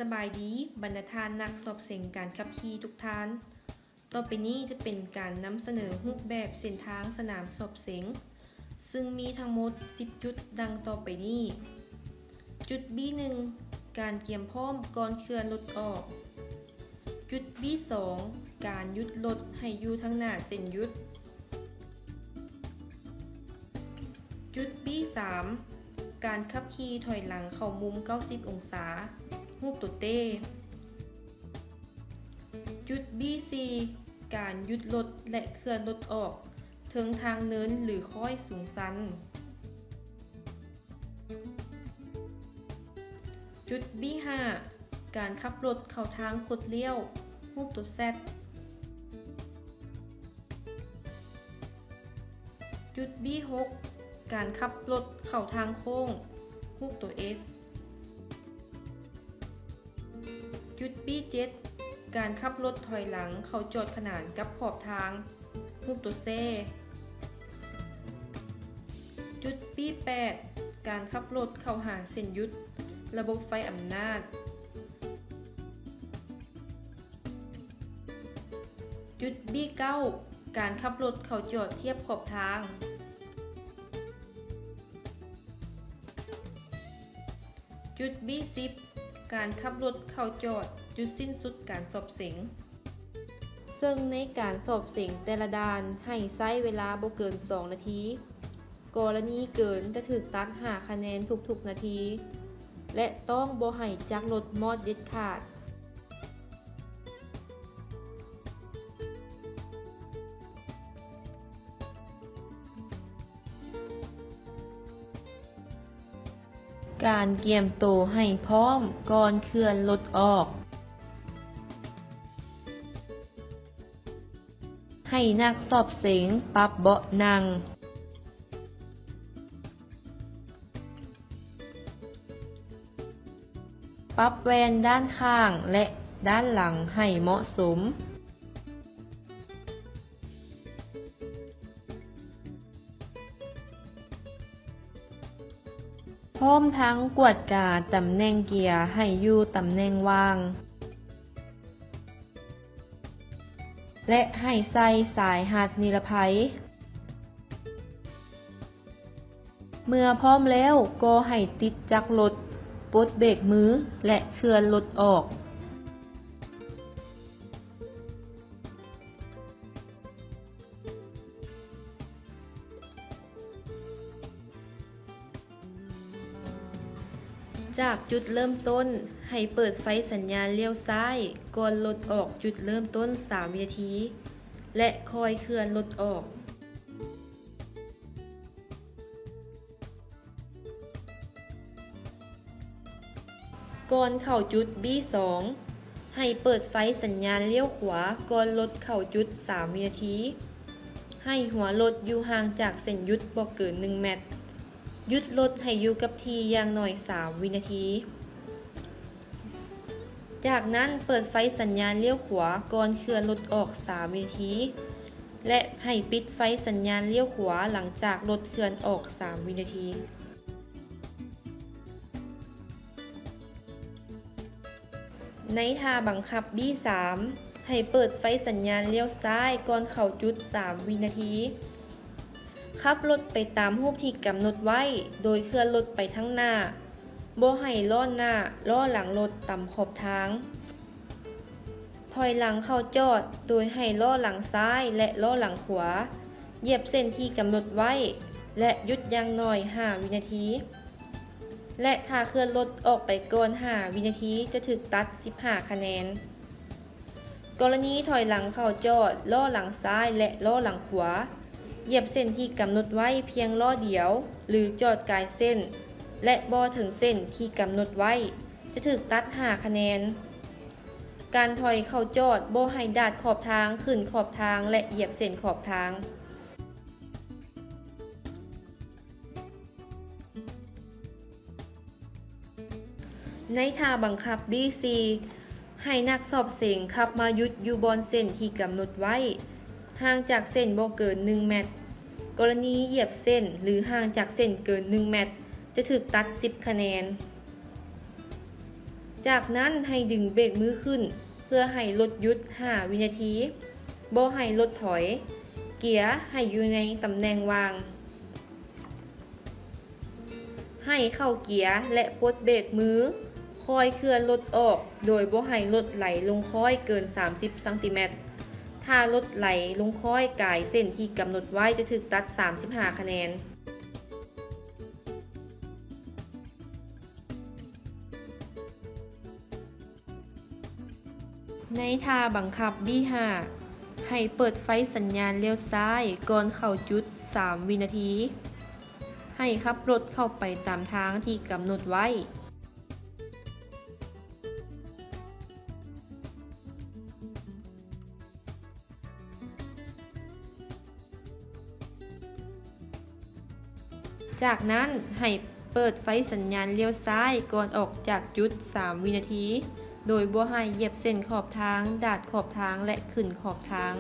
ສະບາຍດີ ບັນດາທ່ານນັກສອບເສັງການຂັບຂີ່ທຸກທ່ານ. ຕໍ່ໄປນີ້ຈະເປັນການນຳສະເໜີຮູບແບບເສັ້ນທາງສະໜາມສອບເສັງ, ຊຶ່ງມີທັງໝົດສິບຈຸດດັ່ງຕໍ່ໄປນີ້. ຈຸດ B ໜຶ່ງ ການກຽມພ້ອມກ່ອນເຄື່ອນລົດອອກ. ຈຸດ B ສອງ ການຢຸດລົດໃຫ້ຢູ່ທາງໜ້າເສັ້ນຢຸດ. ຈຸດ B ສາມ ການຂັບຂີ່ຖອຍຫຼັງເຂົ້າມຸມເກົ້າສິບອົງສາ, ຮູບຕົວ T. ຈຸດ B ສີ່ ການຢຸດລົດ ແລະ ເຄື່ອນລົດອອກເທິງທາງເນີນ ຫຼື ຄ້ອຍສູງຊັນ. ຈຸດ B ຫ້າ ການຂັບລົດເຂົ້າທາງຄົດລ້ຽວ, ຮູບຕົວ Z. ຈຸດ B ຫົກ ການຂັບລົດເຂົ້າທາງໂຄ້ງ, ຮູບຕົວ S. ຈຸດ B ເຈັດ ການຂັບລົດຖອຍຫຼັງເຂົ້າຈອດຂະໜານກັບຂອບທາງ, ຮູບຕົວ Z. ຈຸດ B ແປດ ການຂັບລົດເຂົ້າຫາເສັ້ນຢຸດ, ລະບົບໄຟອຳນາດ. ຈຸດ B ເກົ້າ ການຂັບລົດເຂົ້າຈອດທຽບຂອບທາງ. ຈຸດ B ສິບ ການຂັບລົດເຂົ້າຈອດຈຸດສິ້ນສຸດການສອບເສັງ, ເຊິ່ງໃນການສອບເສັງແຕ່ລະດ່ານໃຫ້ໃຊ້ເວລາບໍ່ເກີນສອງນາທີ. ກໍລະນີເກີນຈະຖືກຕັດຫ້າຄະແນນທຸກໆນາທີ ແລະ ຕ້ອງບໍ່ໃຫ້ຈັກລົດມອດເດັດຂາດ. ການກຽມໂຕໃຫ້ພ້ອມກ່ອນເຄື່ອນລົດອອກ. ໃຫ້ນັກສອບເສັງປັບເບາະນັ່ງ, ປັບແວ່ນດ້ານຂ້າງ ແລະ ດ້ານຫຼັງໃຫ້ເໝາະສົມ. ພ້ອມທັງກວດກາຕຳແໜ່ງເກຍໃຫ້ຢູ່ຕຳແໜ່ງວ່າງ ແລະ ໃຫ້ໃສ່ສາຍຮັດນິລະໄພ. ເມື່ອພ້ອມແລ້ວກໍໃຫ້ຕິດຈັກລົດ, ປົດເບຣກມື ແລະ ເຄື່ອນລົດອອກ. ຈາກຈຸດເລີ່ມຕົ້ນ, ໃຫ້ເປີດໄຟສັນຍານລ້ຽວຊ້າຍກ່ອນລົດອອກຈຸດເລີ່ມຕົ້ນສາມວິນາທີ ແລະ ຄ່ອຍເຄື່ອນລົດອອກ. ກ່ອນເຂົ້າຈຸດ B ສອງ ໃຫ້ເປີດໄຟສັນຍານລ້ຽວຂວາກ່ອນລົດເຂົ້າຈຸດສາມວິນາທີ. ໃຫ້ຫົວລົດຢູ່ຫ່າງຈາກເສັ້ນຢຸດບໍ່ເກີນໜຶ່ງແມັດ. ຢຸດລົດໃຫ້ຢູ່ກັບທີ່ຢ່າງໜ້ອຍສາມວິນາທີ. ຈາກນັ້ນເປີດໄຟສັນຍານລ້ຽວຂວາກ່ອນເຄື່ອນລົດອອກສາມວິນາທີ ແລະ ໃຫ້ປິດໄຟສັນຍານລ້ຽວຂວາຫຼັງຈາກລົດເຄື່ອນອອກສາມວິນາທີ. ໃນທ່າບັງຄັບ B ສາມ ໃຫ້ເປີດໄຟສັນຍານລ້ຽວຊ້າຍກ່ອນເຂົ້າຈຸດສາມວິນາທີ. ຂັບລົດໄປຕາມຮູບທີ່ກຳນົດໄວ້ ໂດຍເຄື່ອນລົດໄປທາງໜ້າ, ບໍ່ໃຫ້ລໍ້ໜ້າ, ລໍ້ຫຼັງລົດຕຳຂອບທາງ. ຖອຍຫຼັງເຂົ້າຈອດ ໂດຍໃຫ້ລໍ້ຫຼັງຊ້າຍ ແລະ ລໍ້ຫຼັງຂວາ ຢຽບເສັ້ນທີ່ກຳນົດໄວ້ ແລະ ຢຸດຢ່າງໜ້ອຍຫ້າວິນາທີ ແລະ ຖ້າເຄື່ອນລົດອອກໄປກ່ອນຫ້າວິນາທີ ຈະຖືກຕັດສິບຫ້າຄະແນນ. ກໍລະນີຖອຍຫຼັງເຂົ້າຈອດ, ລໍ້ຫຼັງຊ້າຍ ແລະ ລໍ້ຫຼັງຂວາ ຢຽບເສັ້ນທີ່ກຳນົດໄວ້ພຽງລໍ້ດຽວ ຫຼື ຈອດກາຍເສັ້ນ ແລະ ບໍ່ເຖິງເສັ້ນທີ່ກຳນົດໄວ້ ຈະຖືກຕັດຫ້າຄະແນນ. ການຖອຍເຂົ້າຈອດບໍ່ໃຫ້ດາດຂອບທາງ, ຂຶ້ນຂອບທາງ ແລະ ຢຽບເສັ້ນຂອບທາງ. ໃນທ່າບັງຄັບ B ສີ່ ໃຫ້ນັກສອບເສັງຂັບມາຢຸດຢູ່ບ່ອນເສັ້ນທີ່ກຳນົດໄວ້, ຫ່າງຈາກເສັ້ນບໍ່ເກີນໜຶ່ງແມັດ. ກໍລະນີຢຽບເສັ້ນ ຫຼື ຫ່າງຈາກເສັ້ນເກີນໜຶ່ງແມັດ ຈະຖືກຕັດສິບຄະແນນ. ຈາກນັ້ນໃຫ້ດຶງເບຣກມືຂຶ້ນ ເພື່ອໃຫ້ລົດຢຸດຫ້າວິນາທີ, ບໍ່ໃຫ້ລົດຖອຍ, ເກຍໃຫ້ຢູ່ໃນຕຳແໜ່ງວ່າງ. ໃຫ້ເຂົ້າເກຍ ແລະ ປົດເບຣກມື, ຄ່ອຍເຄື່ອນລົດອອກ ໂດຍບໍ່ໃຫ້ລົດໄຫຼລົງຄ້ອຍເກີນສາມສິບຊັງຕີແມັດ. ຖ້າລົດໄຫຼລົງຄ້ອຍກາຍເສັ້ນທີ່ກຳນົດໄວ້ ຈະຖືກຕັດສາມສິບຫ້າຄະແນນ. ໃນທ່າບັງຄັບ ບີຫ້າ ໃຫ້ເປີດໄຟສັນຍານລ້ຽວຊ້າຍກ່ອນເຂົ້າຈຸດສາມວິນາທີ. ໃຫ້ຂັບລົດເຂົ້າໄປຕາມທາງທີ່ກຳນົດໄວ້. ຈາກນັ້ນໃຫ້ເປີດໄຟສັນຍານລ້ຽວຊ້າຍກ່ອນອອກຈາກຈຸດສາມວິນາທີ, ໂດຍບໍ່ໃຫ້ຢຽບເສັ້ນຂອບທາງ, ດາດຂອບທາງ ແລະ ຂຶ້ນຂອບທາງ.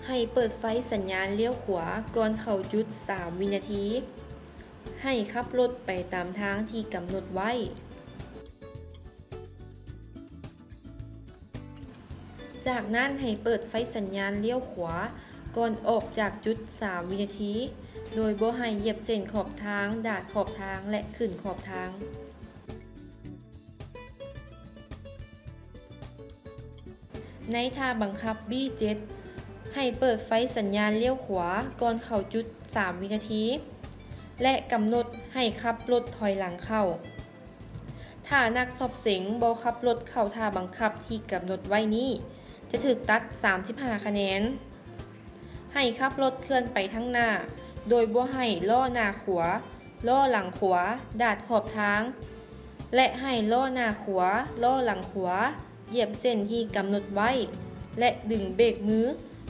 ໃຫ້ເປີດໄຟສັນຍານລ້ຽວຂວາກ່ອນເຂົ້າຈຸດສາມວິນາທີ. ໃຫ້ຂັບລົດໄປຕາມທາງທີ່ກຳນົດໄວ້. ຈາກນັ້ນໃຫ້ເປີດໄຟສັນຍານລ້ຽວຂວາກ່ອນອອກຈາກຈຸດສາມວິນາທີ, ໂດຍບໍ່ໃຫ້ຢຽບເສັ້ນຂອບທາງ, ດາດຂອບທາງ ແລະ ຂຶ້ນຂອບທາງ. ໃນທ່າບັງຄັບ ບີເຈັດ ໃຫ້ເປີດໄຟສັນຍານລ້ຽວຂວາກ່ອນເຂົ້າຈຸດສາມວິນາທີ ແລະ ກຳນົດໃຫ້ຂັບລົດຖອຍຫຼັງເຂົ້າ. ຖ້ານັກສອບເສັງບໍ່ຂັບລົດເຂົ້າທ່າບັງຄັບທີ່ກຳນົດໄວ້ນີ້ ຈະຖືກຕັດສາມສິບຫ້າຄະແນນ. ໃຫ້ຂັບລົດເຄື່ອນໄປທາງໜ້າ ໂດຍບໍ່ໃຫ້ລໍ້ໜ້າຂວາ, ລໍ້ຫຼັງຂວາ, ດາດຂອບທາງ ແລະ ໃຫ້ລໍ້ໜ້າຂວາ, ລໍ້ຫຼັງຂວາ ຢຽບເສັ້ນທີ່ກຳນົດໄວ້ ແລະ ດຶງເບຣກມື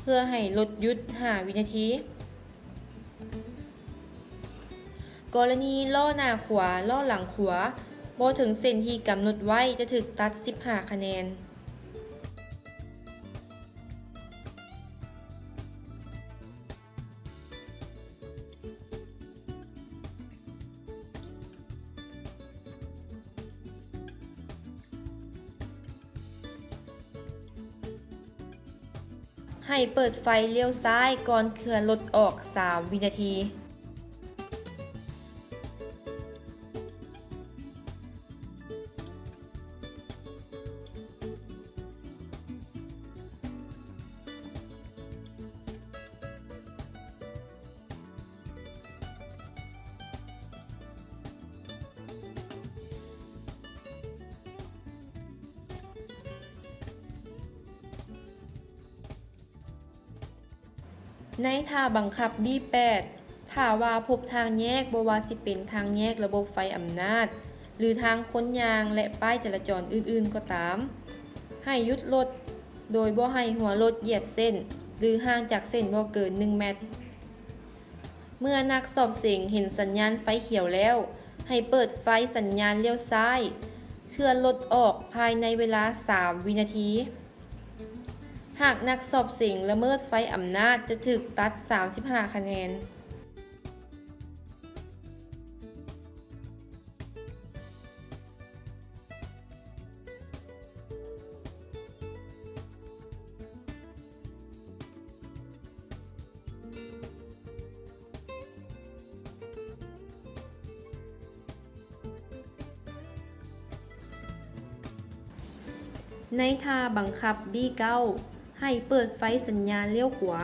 ເພື່ອໃຫ້ລົດຢຸດຫ້າວິນາທີ. ກໍລະນີລໍ້ໜ້າຂວາ, ລໍ້ຫຼັງຂວາ ບໍ່ເຖິງເສັ້ນທີ່ກຳນົດໄວ້ ຈະຖືກຕັດສິບຫ້າຄະແນນ. ໃຫ້ເປີດໄຟລ້ຽວຊ້າຍກ່ອນເຄື່ອນລົດອອກສາມວິນາທີ. ໃນທ່າບັງຄັບ ບີແປດ ຖ້າວ່າພົບທາງແຍກ, ບໍ່ວ່າຊິເປັນທາງແຍກລະບົບໄຟອຳນາດ ຫຼື ທາງຄົນຍ່າງ ແລະ ປ້າຍຈະລາຈອນອື່ນໆກໍຕາມ, ໃຫ້ຢຸດລົດ ໂດຍບໍ່ໃຫ້ຫົວລົດຢຽບເສັ້ນ ຫຼື ຫ່າງຈາກເສັ້ນບໍ່ເກີນໜຶ່ງແມັດ. ເມື່ອນັກສອບເສັງເຫັນສັນຍານໄຟຂຽວແລ້ວ, ໃຫ້ເປີດໄຟສັນຍານລ້ຽວຊ້າຍ, ເຄື່ອນລົດອອກພາຍໃນເວລາສາມວິນາທີ. ຫາກນັກສອບເສັງລະເມີດໄຟອຳນາດ ຈະຖືກຕັດສາມສິບຫ້າຄະແນນ. ໃນທ່າບັງຄັບ ບີເກົ້າ ໃຫ້ເປີດໄຟສັນຍານລ້ຽວຂວາ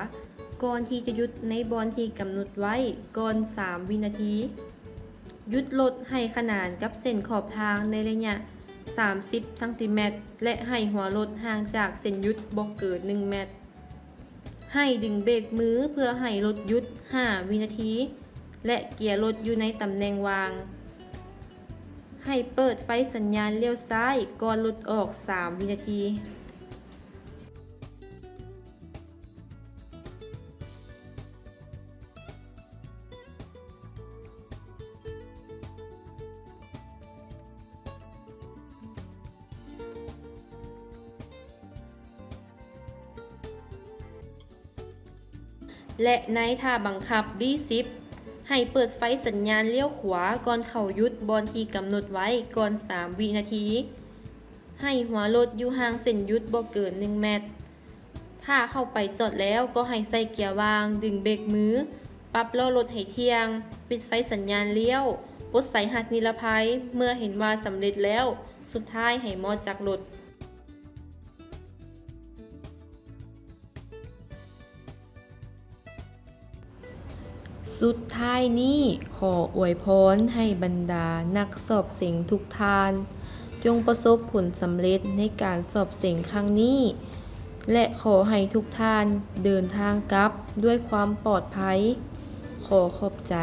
ກ່ອນທີ່ຈະຢຸດໃນບ່ອນທີ່ກຳນົດໄວ້ກ່ອນສາມວິນາທີ. ຢຸດລົດໃຫ້ຂະໜານກັບເສັ້ນຂອບທາງໃນໄລຍະສາມສິບຊັງຕີແມັດ ແລະ ໃຫ້ຫົວລົດຫ່າງຈາກເສັ້ນຢຸດບໍ່ເກີນໜຶ່ງແມັດ. ໃຫ້ດຶງເບຣກມືເພື່ອໃຫ້ລົດຢຸດຫ້າວິນາທີ ແລະ ເກຍລົດຢູ່ໃນຕຳແໜ່ງວ່າງ. ໃຫ້ເປີດໄຟສັນຍານລ້ຽວຊ້າຍກ່ອນລົດອອກສາມວິນາທີ. ແລະ ໃນທ່າບັງຄັບ ບີສິບ ໃຫ້ເປີດໄຟສັນຍານລ້ຽວຂວາກ່ອນເຂົ້າຢຸດບ່ອນທີ່ກຳນົດໄວ້ກ່ອນສາມວິນາທີ. ໃຫ້ຫົວລົດຢູ່ຫ່າງເສັ້ນຢຸດບໍ່ເກີນໜຶ່ງແມັດ. ຖ້າເຂົ້າໄປຈອດແລ້ວກໍໃຫ້ໃສ່ເກຍວ່າງ, ດຶງເບກມື, ປັບລໍ້ລົດໃຫ້ທ່ຽງ, ປິດໄຟສັນຍານລ້ຽວ, ປົດສາຍຮັດນິລະໄພເມື່ອເຫັນວ່າສຳເລັດແລ້ວ. ສຸດທ້າຍໃຫ້ມອດຈາກລົດ. ສຸດທ້າຍນີ້ ຂໍອວຍພອນໃຫ້ບັນດານັກສອບເສັງທຸກທ່ານ ຈົ່ງປະສົບຜົນສຳເລັດໃນການສອບເສັງຄັ້ງນີ້ ແລະ ຂໍໃຫ້ທຸກທ່ານເດີນທາງກັບດ້ວຍຄວາມປອດໄພ. ຂໍຂອບໃຈ.